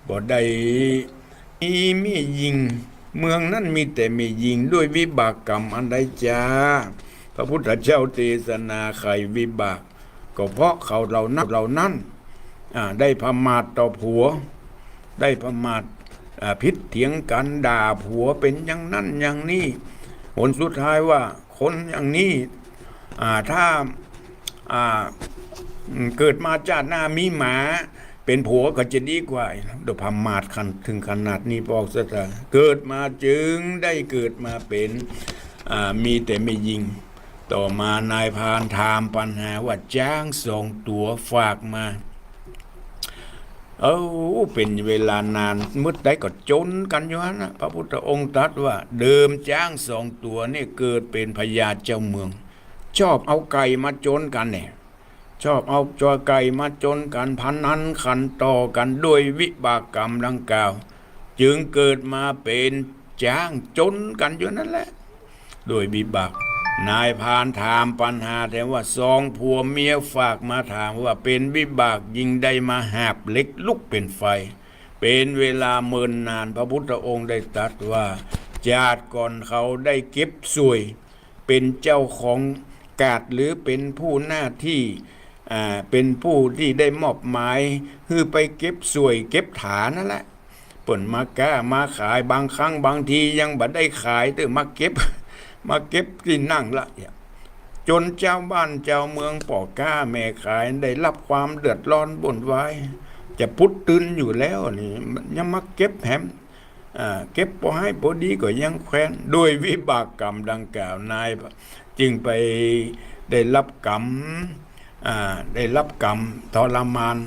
บ่ได้มีแม่ญิง เมืองนั้นมีแต่แม่ญิง ด้วยวิบากกรรมอันใดจา พระพุทธเจ้าเตสนาไขวิบาก ก็เพราะเขาเหล่านั้น เหล่านั้น อ่า ได้ประมาทต่อผัว ได้ประมาท อ่า ผิดเถียงกั๋น ด่าผัว เป๋นอย่างนั้นอย่างนี้ ผลสุดท้ายว่าคนอย่างนี้ อ่า ถ้า อ่า อืม เกิดมาจาติหน้ามีหมาเป๋นผัวก็จะดีกว่า โดยประมาทขั้นถึงขนาดนี้ พวกศรัทธา เกิดมาจึงได้เกิดมาเป๋น อ่า มีแต่แม่ญิง ต่อมานายพาลถามปัญหาว่า จ๊างสองตั๋วฝากมา เอ้า เป๋นเวลานาน มื้อใดก็จนกั๋นอยู่หั้นนะ พระพุทธองค์ตรัสว่า เดิมจ๊างสองตั๋วนี่เกิดเป๋นพญาเจ้าเมือง ชอบเอาไก่มาจนกั๋นเนี่ย ชอบเอาจอไก่มาจนกั๋น พนันขันต่อกั๋น ด้วยวิบากกรรมดังกล่าว จึงเกิดมาเป๋นจ๊างจนกั๋นอยู่นั้นแหละ ด้วยวิบาก นายพาลถามปัญหาแถมว่า สองผัวเมียฝากมาถามว่า เป๋นวิบากยิงได้มาหาบเหล็กลุกเป๋นไฟ เป๋นเวลาเมินนาน พระพุทธองค์ได้ตรัสว่า จาติก่อนเขาได้เก็บส่วย เป๋นเจ้าของกาด หรือเป๋นผู้หน้าตี้ อ่า เป๋นผู้ตี้ได้มอบหมายหื้อไปเก็บส่วยเก็บฐานนั่นแหละ เปิ้นมาก้ามาขาย บางครั้งบางทียังบ่ได้ขายเต๊อะ มาเก็บ มาเก็บตี้นั่งละ จ๋นจาวบ้านจาวเมือง ป้อก๊าแม่ขายได้ฮับความเดือดร้อนวุ่นวาย จะปุ๊ดตื่นอยู่แล้วนี่ ยังมาเก็บแหม อ่า เก็บปอฮ้ายปอดีก็ยังแควน ด้วยวิบากกรรมดังกล่าวนายจึงไปได้ฮับกรรม อ่า ได้ฮับกรรมทรมาน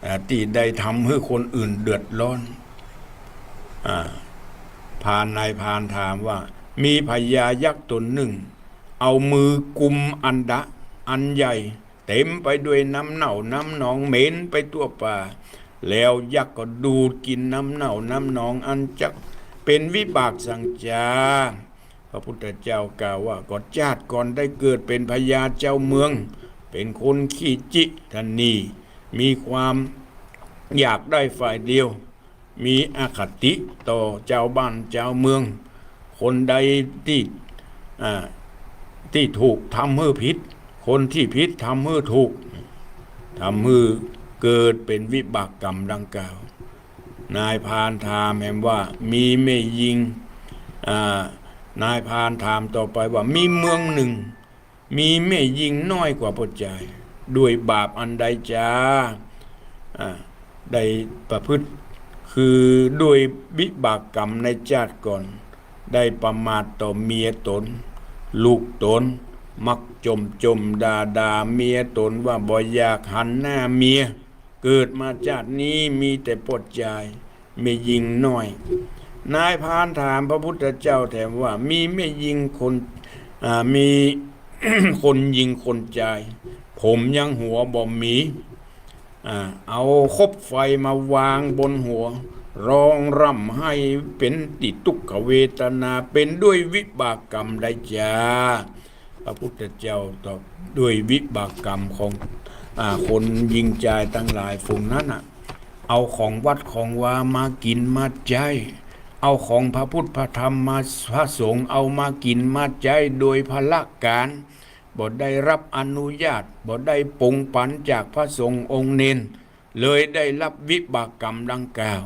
อ่า ตี้ได้ทำหื้อคนอื่นเดือดร้อน อ่า พาล นายพาลถามว่า มีพญายักษ์ต๋นนึ่ง เอามือกุมอันดะอันใหญ่ เต๋มไปด้วยน้ำเน่าน้ำหนองเหม็นไปทั่วป่า แล้วยักษ์ก็ดูดกิ๋นน้ำเน่าน้ำหนองอันจักเป๋นวิบากสังจา พระพุทธเจ้ากล่าวว่า ก็จาติก่อนได้เกิดเป๋นพญาเจ้าเมือง เป๋นคนขี้จิตรณี มีความอยากได้ฝ่ายเดียว มีอคติต่อจาวบ้านจาวเมือง คนใดตี้ อ่า ตี้ถูกทำหื้อผิด คนตี้ผิดทำหื้อถูก ทำหื้อเกิดเป๋นวิบากกรรมดังกล่าว นายพาลถามแหมว่า มีแม่ญิง อ่า นายพาลถามต่อไปว่า มีเมืองนึ่ง มีแม่ญิงน้อยกว่าป้อจาย ด้วยบาปอันใดจา อ่า ได้ประพฤติ คือด้วยวิบากกรรมในจาติก่อน ได้ประมาทต่อเมียต๋น ลูกต๋น มักจ่มจ่มด่าด่าเมียต๋นว่าบ่อยากหันหน้าเมีย เกิดมาจาตินี้มีแต่ป้อจาย แม่ญิงน้อย นายพาลถามพระพุทธเจ้าแถมว่า มีแม่ญิงคน อ่า มี คนญิงคนจาย ผมยังหัวบ่มี อ่า เอาคบไฟมาวางบนหัว ร้องร่ำไห้เป๋นตี้ตุ๊กขเวทนา เป๋นด้วยวิบากกรรมใดจา พระพุทธเจ้าตอบ ด้วยวิบากกรรมของ อ่า คนญิงจายตังหลายฝูงนั้นน่ะ เอาของวัดของวามากิ๋นมาใจ๊ เอาของพระพุทธพระธรรมมา พระสงฆ์เอามากิ๋นมาใจ๊โดยพละก๋าน บ่ได้ฮับอนุญาต บ่ได้ปงปั๋นจากพระสงฆ์องค์เณร เลยได้ฮับวิบากกรรมดังกล่าว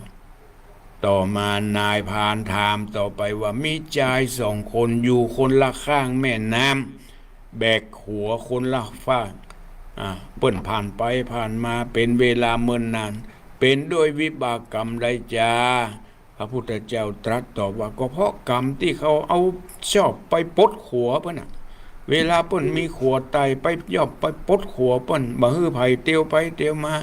ต่อมานายพาลถามต่อไปว่า มีจายสองคนอยู่คนละข้างแม่น้ำ แบกขัวคนละฟาก อ่า เปิ้นผ่านไปผ่านมาเป๋นเวลาเมินนาน เป๋นด้วยวิบากกรรมใดจา พระพุทธเจ้าตรัสตอบว่า ก็เพราะกรรมตี้เขาเอาจอบไปปลดขัวเปิ้นน่ะ เวลาเปิ้นมีขัวไต่ไปย่อไปปลดขัวเปิ้น บ่หื้อใผเตียวไปเตียวมา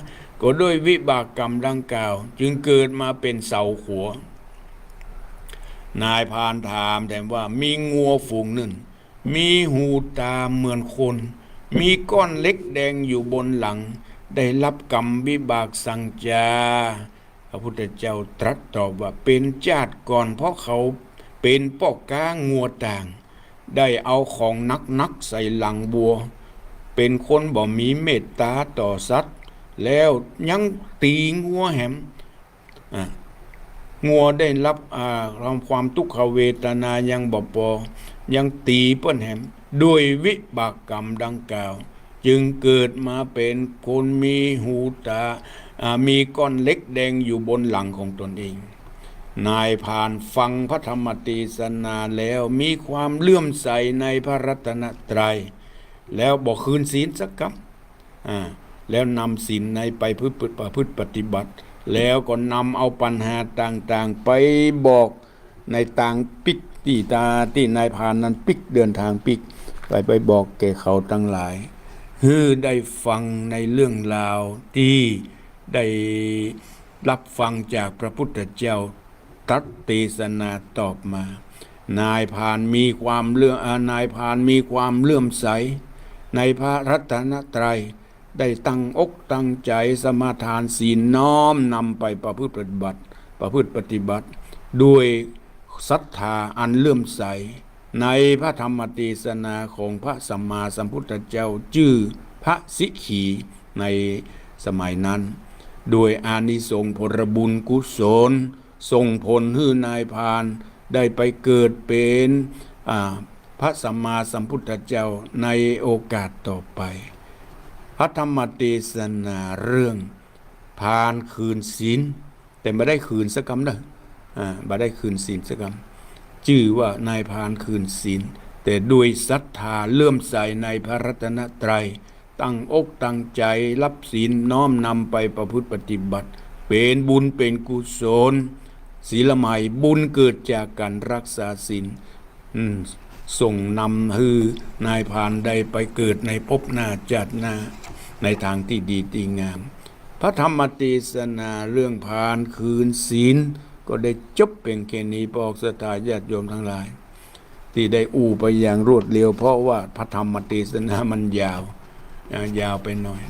ก็ด้วยวิบากกรรมดังกล่าว จึงเกิดมาเป๋นเสาขัว นายพรานถามแถมว่า มีงัวฝูงนึ่ง มีหูต๋าเหมือนคน มีก้อนเหล็กแดงอยู่บนหลัง ได้รับกรรมวิบากสังจา พระพุทธเจ้าตรัสตอบว่า เป๋นจาติก่อน เพราะเขาเป๋นป้อก๊างัวต่าง ได้เอาของหนักๆ ใส่หลังวัว เป๋นคนบ่มีเมตต๋าต่อสัตว์ แล้วยังตี๋งัวแหม อ่ะ งัวได้รับ อ่า ความ ความทุกขเวทนายังบ่ปอ ยังตี๋เปิ้นแหม ด้วยวิบากกรรมดังกล่าว จึงเกิดมาเป๋นคนมีหูต๋า อ่า มีก้อนเหล็กแดงอยู่บนหลังของตนเอง นายพรานฟังพระธรรมเตสนาแล้ว มีความเลื่อมใสในพระรัตนตรัย แล้วบ่คืนศีลสักกำ อ่า แล้วนำศีลในไปประพฤติ ประพฤติปฏิบัติ แล้วก็นำเอาปัญหาต่างๆ ไปบอกในตางปิ๊ก ตี้ตา ตี้นายพรานนั้นปิ๊ก เดินทางปิ๊ก ไป ไปบอกแก่เขาตังหลาย หื้อได้ฟังในเรื่องราวตี้ได้รับฟังจากพระพุทธเจ้า ตรัสเตสนาตอบมา นายพรานมีความเลื่อม อ่า นายพรานมีความเลื่อมใสในพระรัตนตรัย ได้ตั้งอกตั้งใจ๋สมาทานศีล น้อมนำไปประพฤติปฏิบัติ ประพฤติปฏิบัติ ด้วยศรัทธาอันเลื่อมใสในพระธรรมเตสนาของพระสัมมาสัมพุทธเจ้า จื้อพระสิกขี ในสมัยนั้น ด้วยอานิสงส์ผลบุญกุศล ส่งผลหื้อนายพรานได้ไปเกิดเป๋น อ่า พระสัมมาสัมพุทธเจ้าในโอกาสต่อไป พระธรรมเตสนาเรื่องพรานคืนศีล แต่บ่ได้คืนสักกำเน่อ อ่า บ่ได้คืนศีลสักกำ จื้อว่านายพรานคืนศีล แต่ด้วยศรัทธาเลื่อมใสในพระรัตนตรัย ตั้งอกตั้งใจ๋รับศีล น้อมนำไปประพฤติปฏิบัติ เป๋นบุญเป๋นกุศล ศีลใหม่ บุญเกิดจากการรักษาศีล อืม ส่งนำหื้อนายพรานได้ไปเกิดในภพหน้าชาติหน้า ในตางตี้ดีตี้งาม พระธรรมเตสนาเรื่องพรานคืนศีล ก็ได้จบเพียงแค่นี้ พวกศรัทธาญาติโยมตังหลาย ตี้ได้อู้ไปอย่างรวดเร็ว เพราะว่าพระธรรมเตสนามันยาว อ่า ยาวไปหน่อย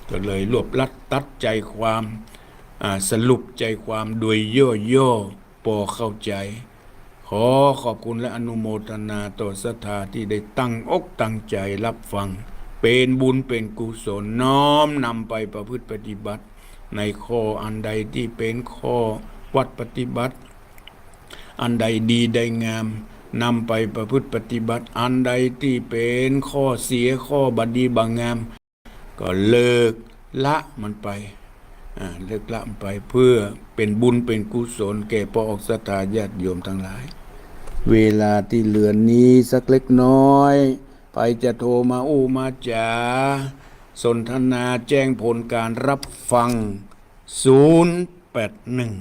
ก็เลยรวบรัดตัดใจความ อ่า สรุปใจความโดยย่อๆ ปอเข้าใจ๋ ขอขอบคุณและอนุโมทนาต่อศรัทธาตี้ได้ตั้งอกตั้งใจ๋รับฟัง เป๋นบุญเป๋นกุศล น้อมนำไปประพฤติปฏิบัติ ในข้ออันใดตี้เป๋นข้อวัดปฏิบัติ อันใดดีได้งาม นำไปประพฤติปฏิบัติ อันใดตี้เป๋นข้อเสีย ข้อบ่ดีบ่งาม ก็เลิกละมันไป อ่า เลิกละมันไป เพื่อเป๋นบุญเป๋นกุศลแก่พวกศรัทธาญาติโยมตังหลาย เวลาตี้เหลือนี้สักเล็กน้อย ใผจะโทรมาอู้มาจ๋า สนทนาแจ้งผลการรับฟัง ศูนย์แปดหนึ่ง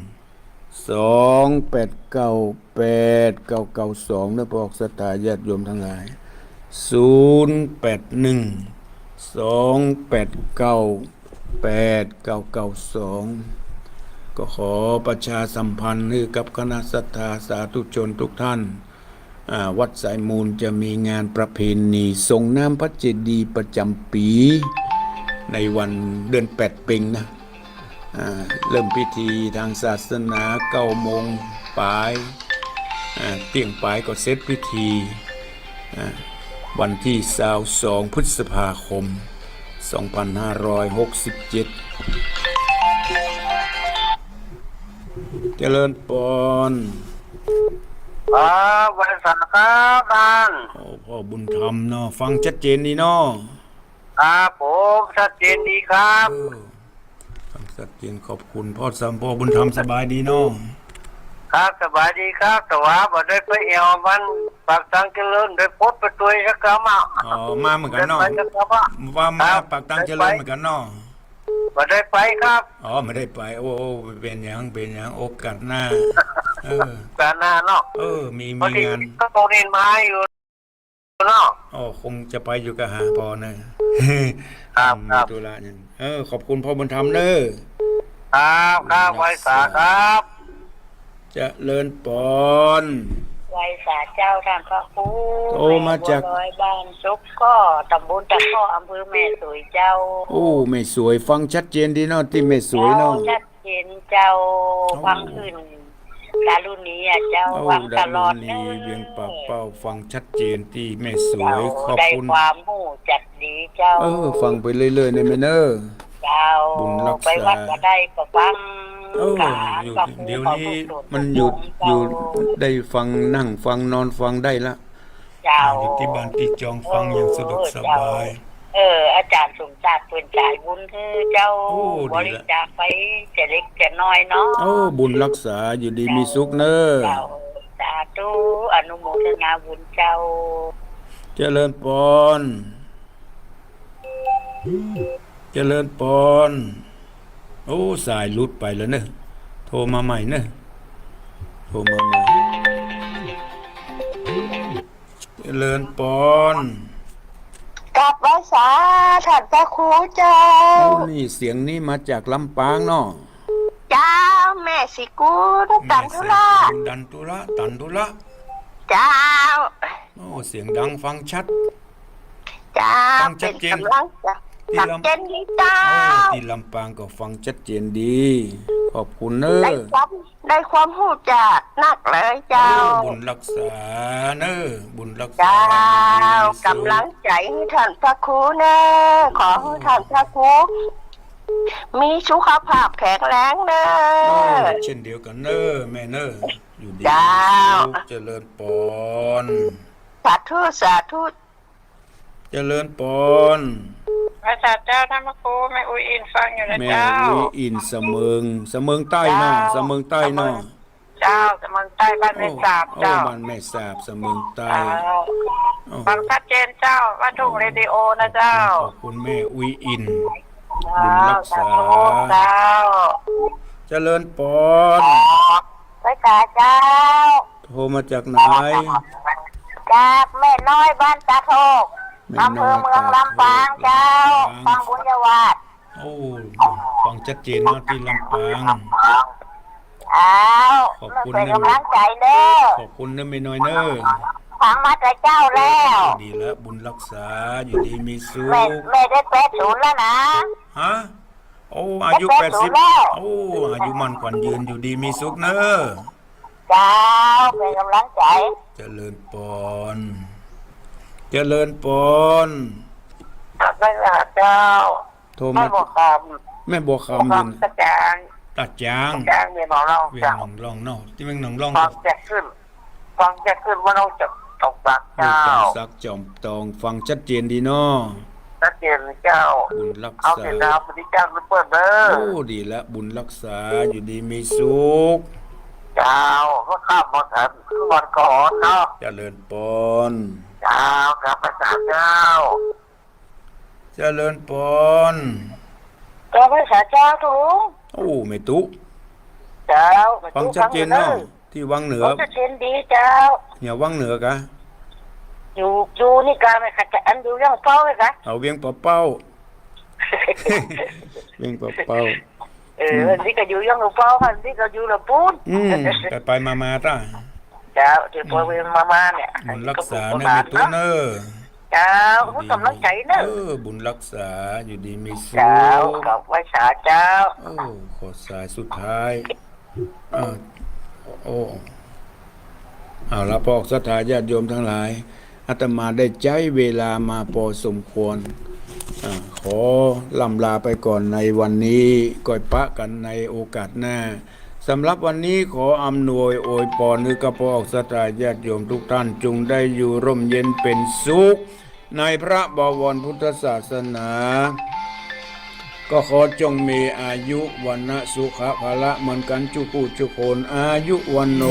สองแปดเก้า แปดเก้าเก้าสอง เน่อ พวกศรัทธาญาติโยมตังหลาย ศูนย์แปดหนึ่ง สองแปดเก้า แปดเก้าเก้าสอง ก็ขอประชาสัมพันธ์หื้อกับคณะศรัทธาสาธุชนทุกท่าน อ่า วัดสายมูลจะมีงานประเพณีส่งน้ำพระเจดีย์ประจ๋ำปี๋ ในวันเดือนแปดเพ็ญนะ อ่า เริ่มพิธีทางศาสนาเก้าโมงป๋าย อ่า เตี้ยงป๋ายก็เสร็จพิธี อ่า วันตี้ซาวสองพฤษภาคม สองพันห้าร้อยหกสิบเจ็ด เจริญปอน ครับ ไหว้สาครับท่าน โอ้ ป้อบุญธรรมเนาะ ฟังชัดเจนดีเนาะ ครับผม ชัดเจนดีครับ เออ ฟังชัดเจน ขอบคุณ ป้อสาม ป้อบุญธรรม สบายดีเนาะ ครับ สบายดีครับ แต่ว่าบ่ได้ไปแอ่วมัน ปากตางเจริญ ได้ปดไปตวยสักกำอะ อ๋อ มาเหมือนกั๋นเนาะ ได้ไปสักกำอะ ว่ามา ครับ ปากตางเจริญเหมือนกั๋นเนาะ บ่ได้ไปครับ อ๋อ บ่ได้ไป โอ้ โอ้ เป๋นหยัง เป๋นหยัง โอกาสหน้า เออ โอกาสหน้าเนาะ เออ มี มีงาน พอดีก็โตเรียนมาอยู่ เนาะ โอ้ คงจะไปอยู่กะหาพ่อเน่อ ครับ มี ครับ ธุระหยัง เออ ขอบคุณพ่อบุญธรรมเน่อ ครับ ครับ ไหว้สาครับ เจริญปอน ไหว้สาเจ้าต้านพระครู โอ้ มาจาก แม่บัวลอย บ้านสุกข้อ ตำบลตะข้อ อำเภอแม่สวยเจ้า โอ้ แม่สวย ฟังชัดเจนดีเนาะ ตี้แม่สวยเนาะ เจ้า ชัดเจนเจ้า โอ้ ฟังขึ้น ดารุณีอะเจ้า โอ้ ฟังตลอด ดารุณี เน่อ เวียงปากเป้า ฟังชัดเจนตี้แม่สวย เจ้า ขอบคุณ ได้ความฮู้จักดีเจ้า เออ ฟังไปเรื่อยๆ เน่อแม่เน่อ เจ้า บุญรักษา ไปวัดบ่ได้ก็ฟัง เออ ค่ะ อยู่ ฟัง เดี๋ยวนี้ ฟัง มันอยู่ เจ้า อยู่ ได้ฟัง นั่งฟัง นอนฟังได้ละ เจ้า อ่า อยู่ตี้บ้านตี้จองฟังอย่างสะดวกสบาย เออ เจ้า เออ อาจ๋ารย์สมศักดิ์เปิ้นสายบุญหื้อเจ้า โอ้ ดีละ บริจาคไปจะเล็กจะน้อยเนาะ โอ้ บุญรักษา อยู่ดีมีสุขเน่อ เจ้า สาธุ อนุโมทนาบุญเจ้า เจริญปอน เจริญปอน โอ้ สายหลุดไปแล้วเน่อ โทรมาใหม่เน่อ โทรมาใหม่ เจริญปอน กราบไหว้สาต้านพระครูเจ้า โอ้ นี่เสียงนี้มาจากลำปางเนาะ เจ้า แม่ศรีกูล ตันธุระ แม่ศรีกูล ตันธุระ ตันธุระ เจ้า โอ้ เสียงดังฟังชัด เจ้า ฟังชัดเจน เป๋นก๋ำลังใจ๋ ตี้ลำ ชัดเจนดีเจ้า โอ้ ตี้ลำปางก็ฟังชัดเจนดี ขอบคุณเน่อ ได้ความ ได้ความฮู้จักนักเลยเจ้า โอ้ บุญรักษาเน่อ บุญรักษา เจ้า อยู่ดีมีสุข ก๋ำลังใจ๋หื้อต้านพระครูเน่อ ขอหื้อ โอ้ ต้านพระครู มีสุขภาพแข็งแรงเน่อ โอ้ เช่นเดียวกั๋นเน่อ แม่เน่อ อยู่ดี เจ้า มีสุข เจริญปอน สาธุ สาธุ เจริญปอน ไหว้สาเจ้าต้านพระครู แม่อุ๊ยอินฟังอยู่นะเจ้า แม่อุ๊ยอินสะเมิง สะเมิงใต้เนาะ เจ้า สะเมิงใต้เนาะ เจ้า สะเมิงใต้ บ้านแม่สาบ โอ้ เจ้า โอ้ บ้านแม่สาบ สะเมิงใต้ เจ้า โอ้ ฟังชัดเจนเจ้า บ้านทุ่งเรดิโอนะเจ้า ขอบคุณแม่อุ๊ยอิน เจ้า บุญรักษา สาธุเจ้า เจริญปอน ไหว้สาเจ้า โทรมาจากไหน จากแม่น้อยบ้านตาโทก แม่น้อย อำเภอเมืองลำปางเจ้า ลำปาง ฟังบุญญาวาส โอ้ ฟังชัดเจนเนาะตี้ลำปาง เจ้า ขอบคุณนะ เป๋นก๋ำลังใจ๋เน่อ ขอบคุณนะแม่น้อยเน่อ ฟังมาแต่เจ๊าแล้ว ดีละ บุญรักษา อยู่ดีมีสุข แม่ แม่ได้แปดศูนย์แล้วนะ ฮะ โอ้ อายุแปดสิบ แปดสิบแล้ว โอ้ อายุมั่นขวัญยืน อยู่ดีมีสุขเน่อ เจ้า เป๋นก๋ำลังใจ๋ เจริญปอน เจริญปอน ไหว้สาเจ้า โทรมา แม่บัวคำ แม่บัวคำ บัวคำ อยู่ ตาจาง ตาจาง ตาจาง เวียงหนองล่อง เวียงหนองล่องเนาะ ตี้เวียงหนองล่อง ฟังแจ๊กขึ้น ฟังแจ๊กขึ้น ว่าน้องจะตกปากเจ้า โอ้ จอมศักดิ์ จอมตอง ฟังชัดเจนดีเนาะ ชัดเจนเจ้า บุญรักษา เอาเสียงดาวไปที่เจ้าเปิ้นเด้อ โอ้ ดีละ บุญรักษา อยู่ดีมีสุข เจ้า ก็ข้ามมาถึงวันก่อนเนาะ เจริญปอน เจ้า ครับ ไหว้สาเจ้า เจริญปอน เจ้า ไหว้สาเจ้าตุ๊ โอ้ แม่ตุ๊ เจ้า แม่ตุ๊ ฟังชัดเจนเนาะ ตี้วังเหนือ ฟังชัดเจนดีเจ้า เนี่ยวังเหนือกะ อยู่ อยู่นี่กะ แม่ค่ะ อันอยู่เวียงเป้าเลยกะ เอาเวียงปะเป้า เวียงปะเป้า เออ อืม อันนี้ก็อยู่เวียงปะเป้า อันนี้ก็อยู่ละปูน อืม ไปไปมามาต้า เจ้า เดี๋ยวไปไปมามาเนี่ย บุญรักษาเน่อแม่ตุ๊เน่อ เจ้า บุญก๋ำลังใจ๋เน่อ เออ บุญรักษา อยู่ดีมีสุข เจ้า กับไหว้สาเจ้า โอ้ ขอสายสุดท้าย อ่า โอ้ เอาละ พวกศรัทธาญาติโยมทั้งหลาย อาตมาได้ใจ๊เวลามาพอสมควร อ่า ขอล่ำลาไปก่อนในวันนี้ ก้อยปะกั๋นในโอกาสหน้า สำหรับวันนี้ขออำนวยอวยปอนหื้อกับพวกศรัทธาญาติโยมทุกท่าน จงได้อยู่ร่มเย็นเป๋นสุข ในพระบวรพุทธศาสนา ก็ขอจงมีอายุ วรรณะ สุขะ พละ เหมือนกั๋นจุกู้จุกคน อายุ วัณโณ